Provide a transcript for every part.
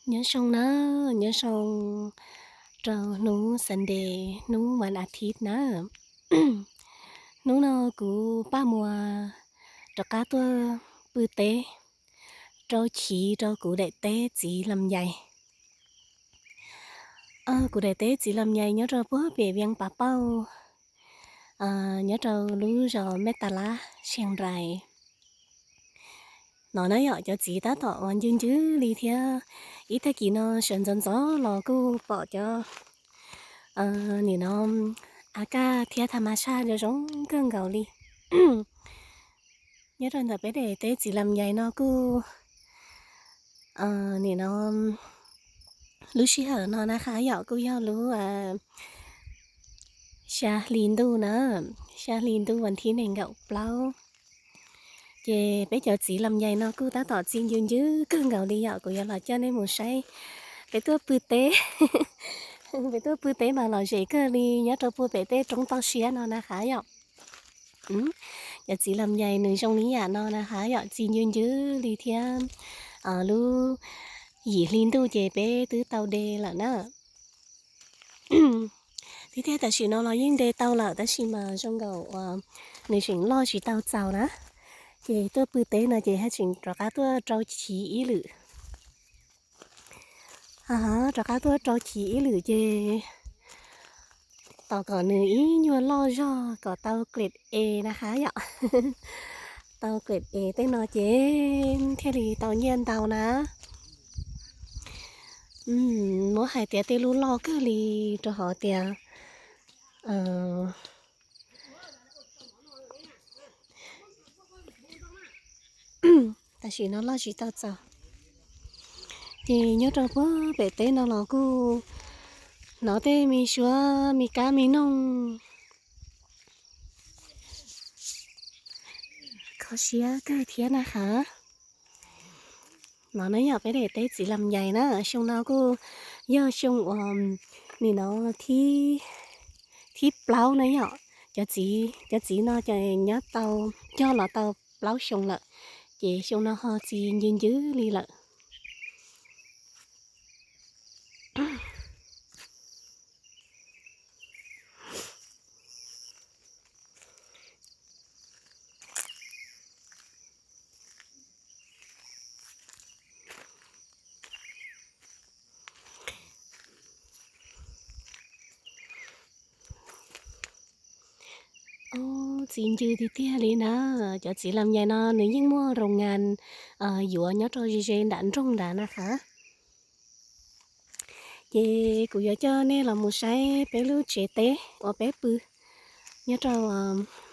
Nyob zoo na, nyob zoo rau hnub Sunday, hnub vas as thiv na. Hnub no kuv Paj Muas rov qab tuaj pw teb rau chiv rau kuv daim teb txiv lam yais. Kuv daim teb txiv lam yais nyob rau puag pem Vias Pas Pauj, nyob rau lub zos Mej Tas Lab, Sias Rais. No na yom, cov txiv tab tom uas ncw ncwb li thiab. Ib tag kis no sawv ntxov ntxov los kuj pom cov nim no a kaj thiab tha mas saj zoo zoo kawg nkaus li. Nyob rau ntawm peb daim teb txiv lam yais no kuj nim no lub sij hawm no na qhov yom kuj yog lub xya hli ntuj na, xya hli ntuj vas thib nees nkaum plaub. Ces peb cov txiv lam yais no kuj tab tom txi ncw ncwb kawg nkaus li yom, kuv yuav los coj nej mus saib. Peb tuaj pw teb, peb tuaj pw teb mas lom zem kawg li nyob rau puag pem tej roob toj siab no na qhov yom. Cov txiv lam yais nws zoo li yam no na qhov yom, txi ncw ncwb li thiab. Lub yim hli ntuj ces peb twb tau de lawm na. Tiag tiag tam sim no los yeej de tau lawm tab sis mas zoo nkaus uas nws tseem loj tsis tau txaus na. Ces tuaj pw teb no ces haj tseem rov qab tuaj rau chiv ib lwm. Rov qab tuaj rau chiv ib lwm ces tos kom nws ib nyuag loj zog kom tau grade A na qhov yom. Tau grade A tej no ces thiaj li tau nyiaj ntau na. Muab hais tias tej lub loj kawg li rau qhov tias tam sim no loj tsis tau txaus. Ces nyob rau puag pem teb no los kuj hnov tej me suab me kab me noog kho siab kawg thiab na qhov. No na yog peb daim teb txiv lam yais na, xyoo no kuj yog xyoo uas nim no thib plaub na yom. Cov txiv no ces nyob tau, cog los tau plaub xyoo lawm, ces xyoo no ho txi ncw ncwb li lawm. Txi ncw tiag tiag li na. Cov txiv lam yais no nws yeej muaj roos ngas yuav nyob rau ze ze nram nroog nrad na qhov. Ces kuv yuav coj nej los mus saib peb lub tsev teb uas peb pw nyob rau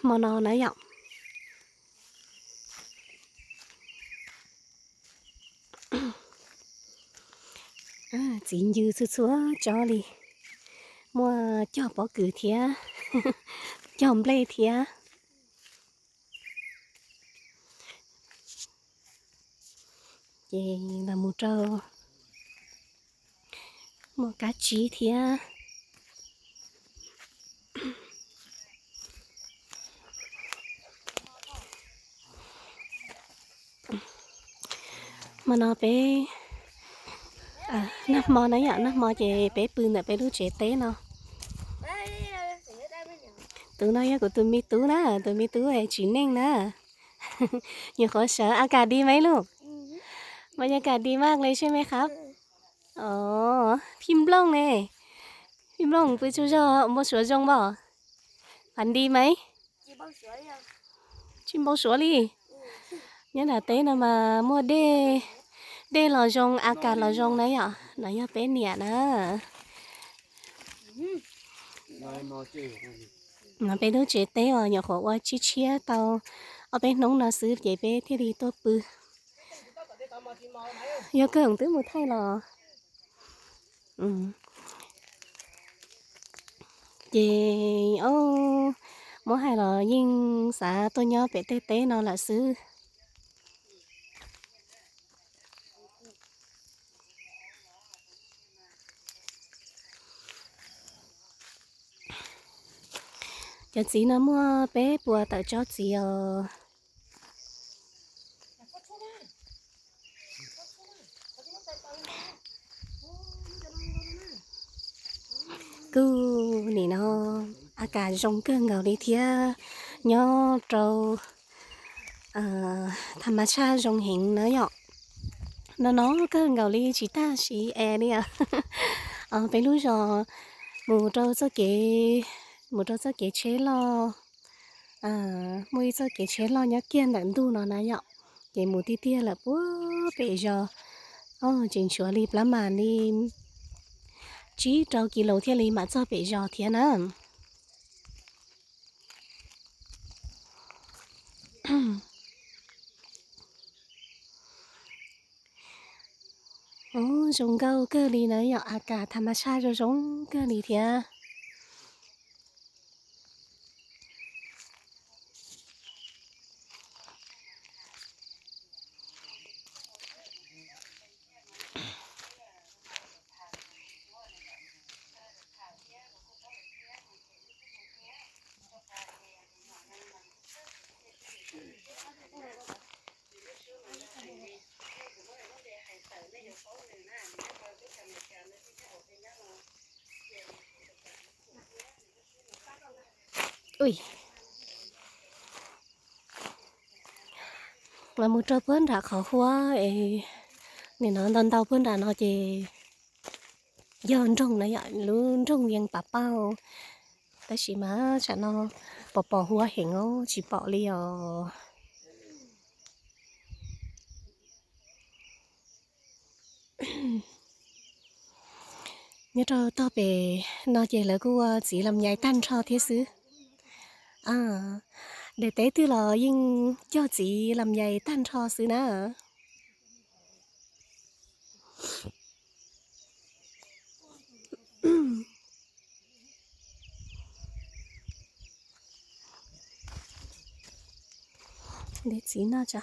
hmo no na yom. Txi ncw txhua txhua tsob li, muaj cog pob kws thiab, cog nplej thiab. Ces los mus rau muaj kab tsib thiab. Hmo no peb, nag hmo na yom, nag hmo ces peb pw ntawm peb lub tsev teb no. Tus no yog kuv tus me tub na, tus me tub txiv neej na. Nyuam qhuav sawv. A kas di mas ib lub? Mas yog kas di mas le seb me qhab. Phij nplooj ne, phij nplooj pw tsaug zog, npau suav zoo npog. Phas di mas tsis npau suav li. Nyob nram teb no mas muaj dej, dej los zoo, a kas los zoo na yom. No yog peb niam na. No peb lub tsev teb uas nyuam qhuav ua tshiab tshiab tau ob peb hnub no xwb ces peb thiaj li tuaj pw. Yog kawg twb mus thaij los. Ces muab hais los yeej xav tuaj nyob pem tej teb no lawm xwb. Cov txiv no muaj peb puas tawm tsob txiv os. Kuj nim no a kas zoo kawg nkaus li thiab, nyob rau tham mas tshaj zoo heev na yom. No no kawg nkaus li tsis tag siv es li os. Peb lub zos mus rau txoj kev, mus rau txoj kev tsheb loj, muaj ib txoj kev tsheb loj nyob kiag ntawm ntuj no na yom. Ces mus tiag tiag lawm puag pem zos, tseem tshuav li plab mas li tsib rau kis lus thiaj li mam txog pem zos thiab na. Zoo nkauj kawg li na yom, a kas tham mas tshaj zoo zoo kawg li thiab. Los mus rau puag nram qhov huab es nim no ntau ntau puag nram no ces yog nroog na yom, lub nroog Vias Pas Pauj. Tab sis mas tsam no pos pos huab heev os, tsis pom li os. Nyob rau tog pem no ces lawv kuj ua txiv lam yais tag nrho thiab xwb. Daim teb twg los yeej cog txiv lam yais tag nrho xwb na. Txiv no tsa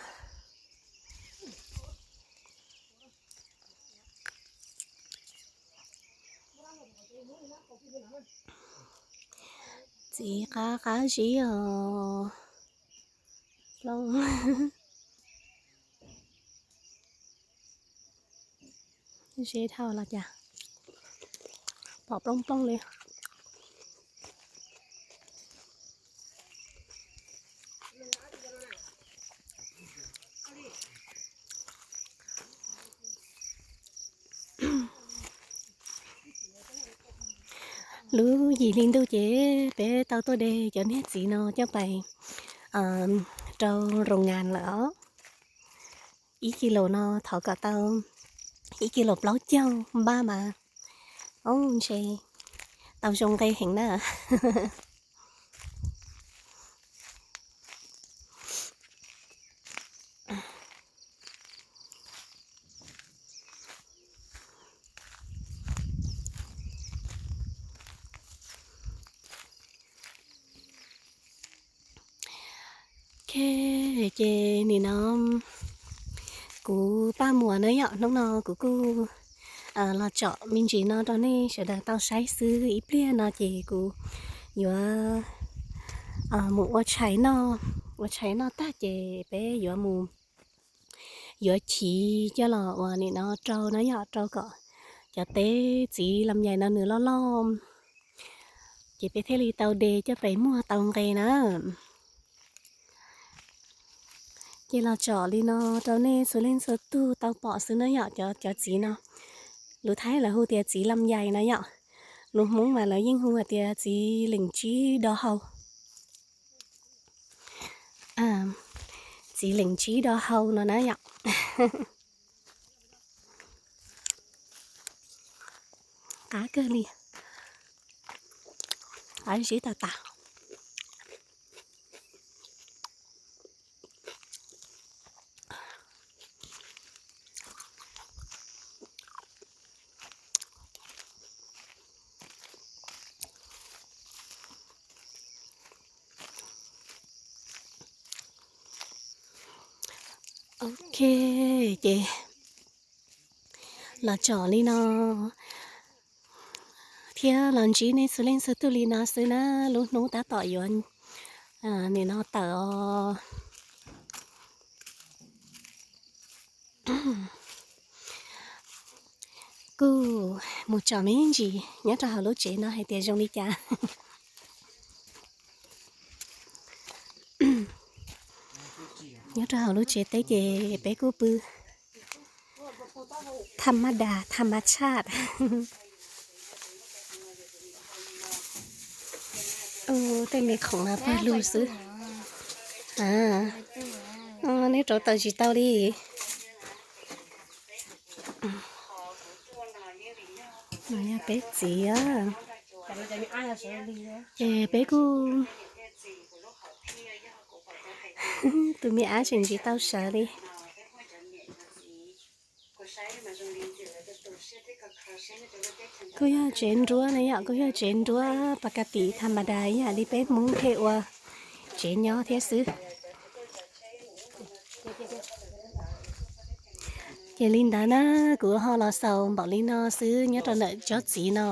txiv qab qab zib os. Plooj. Ze dhau los cas pom plooj plooj li. Lub yim hli ntuj ces peb tau tuaj de cov niag txiv no coj pais rau roos ngas lawm os. Ib kis lus no thov kom tau ib kis lus plaub caug npaj mas, o, ntshe tau zoo nqe heev na. Ok, ces nim no kuv Paj Muas na yom, hnub no kuv kuj los tsom me ntsis no rau nej sawv daws tau saib xwb. Ib pliag no ces kuv yuav mus ua tshais noj, ua tshais noj tag ces peb yuav mus, yuav chiv coj los ua nim no rau na yom, rau kom cov teb txiv lam yais no nws loj loj, ces peb thiaj li tau de coj pem muag tau nqe na. Ces los tsom li no rau nej txhua leej txhua tug tau pom xwb na yom. Cov txiv no, lus Thaib lawv hu tias txiv lam yais na yom, lus Hmoob mas lawv yeej hu hais tias txiv leem tsib do hau. Txiv leem tsib do hau no na yom. Qab kawg li, qab zib tas tas. Ok, ces los tsom li no thiab los ntsib nej txhua leej txhua tug li no xwb na. Lub hnub tab tom yuav nim no tawm os. Kuj Mus tsom me ntsis nyob rau hauv lub tsev no hais tias zoo li cas. Nyob rau hauv lub tsev teb ces peb kuj pw tham ma das tham ma tshaj. Tej me khoom no pawg lug xwb. Nej rauv taws tsis tau li. Yog peb txiv, ces peb kuj, tus me ab tseem tsis tau sawv li. Kuj yog tsev nruab na yom, kuj yog tsev nruab pas kas tim tham ma das ib yam li peb Hmoob pheej ua tsev nyob thiab xwb. Ces li ntawd na, kuv ho los xaus npaum li no xwb nyob rau ntawm tsob txiv no.